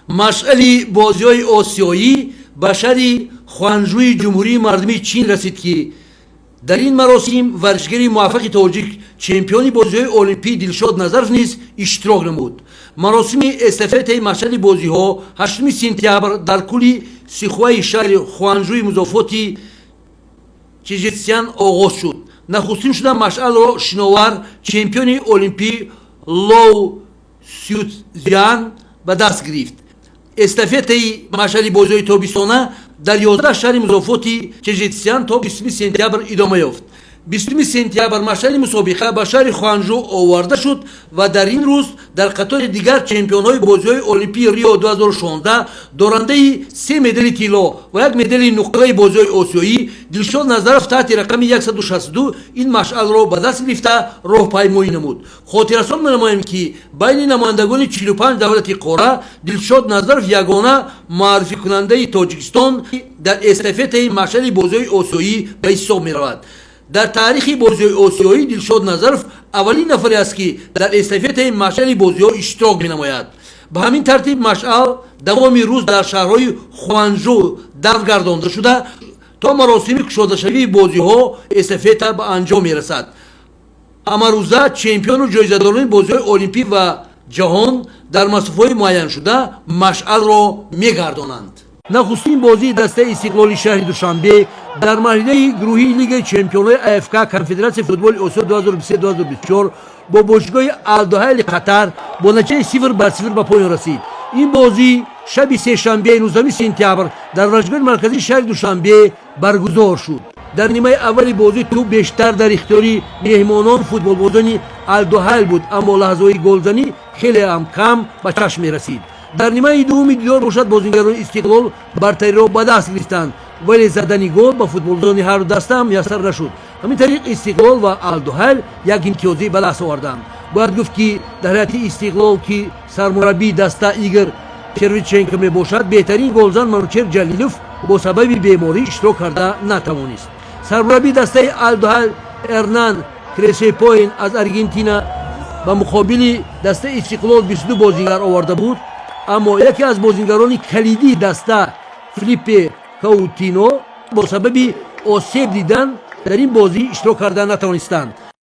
Машъали бозиҳои осиёӣ ба шаҳри Хуанжуи Ҷумҳурии Мардумии Чин расид, ки дар ин маросим варзишгари муваффақи тоҷик, чемпиони бозиҳои олимпӣ Дилшод Назаров низ иштирок намуд. Маросими эстафетаи машъали бозиҳо 8 сентябр дар кӯли Сихуаи шаҳри Хуанжуи музофоти Чжэцзян оғоз шуд. Нахустин шуда машъалро шиновар, чемпиони олимпӣ Лоу Сюцзян ба даст гирифт. Эстафетаи машъали бозиҳои тобистона дар 11 шаҳри музофоти Чжэцзян то 20 сентябр идома ёфт. 20 сентябр машъали мусобиқа ба шаҳри Хуанжу оварда шуд ва дар ин рӯз дар қатори дигар чемпионҳои бозиҳои олимпии Рио 2016, дорандаи се медали тилло ва як медали нуқраи бозиҳои осиёӣ Дилшод Назаров таҳти рақами 162 ин машъалро ба даст гирифта, роҳпаймоӣ намуд. Хотиррасон менамоем, ки байни намояндагони 45 давлати қора Дилшод Назаров ягона муаррификунандаи Тоҷикистон дар эстафетаи машъали бозиҳои осиёӣ ба ҳисоб меравад. Дар таърихи бозиҳои осиёӣ Дилшод Назаров аввалин нафаре аст, ки дар эстафетаи машъали бозиҳо иштирок менамояд. Ба ҳамин тартиб машъал давоми рӯз дар шаҳрҳои Хуанжу давр гардонда шуда, то маросими кушодашавии бозиҳо эстафета ба анҷом мерасад. Ҳамарӯза чемпиону ҷоизадорони бозиҳои олимпӣ ва ҷаҳон дар масофаҳои муайяншуда машъалро мегардонанд. Нахустин бозии дастаи Истиқлоли шаҳри Душанбе дар марҳилаи гурӯҳии Лигаи чемпионҳои АФК, Конфедератсияи футболи Осиё 2023-2024 бо бошгоҳи Алдуҳайли Қатар бо натиҷаи 0-0 ба поён расид. Ин бозӣ шаби сешанбе, 19 сентябр, дар варзишгоҳи марказии шаҳри Душанбе баргузор шуд. Дар нимаи аввали бозӣ тӯб бештар дар ихтиёри меҳмонон, футболбозони Алдуҳайл буд, аммо лаҳзаҳои голзанӣ хеле ҳам кам ба чашм мерасид. Дар нимаи дуввуми дидор бошад, бозингарони Истиқлол бартариро ба даст гирифтанд, вале задани гол ба футболбозони ҳарду даста муяссар нашуд. Ҳамин тариқ Истиқлол ва Алдуҳайл як имтиёзӣ ба даст оварданд. Бояд гуфт, ки дар ҳайати Истиқлол, ки сармураббии даста Игор Червиченко мебошад, беҳтарин голзан Манучер Ҷалилов бо сабаби беморӣ иштирок карда натавонист. Сармураббии дастаи Алдуҳайл Эрнан Креспоин аз Аргентина ба муқобили дастаи Истиқлол 22 бозингар оварда буд, аммо яке аз бозингарони калидии даста, Филиппе Каутино, бо сабаби осеб дидан дар ин бозӣ иштирок карда натавонистанд.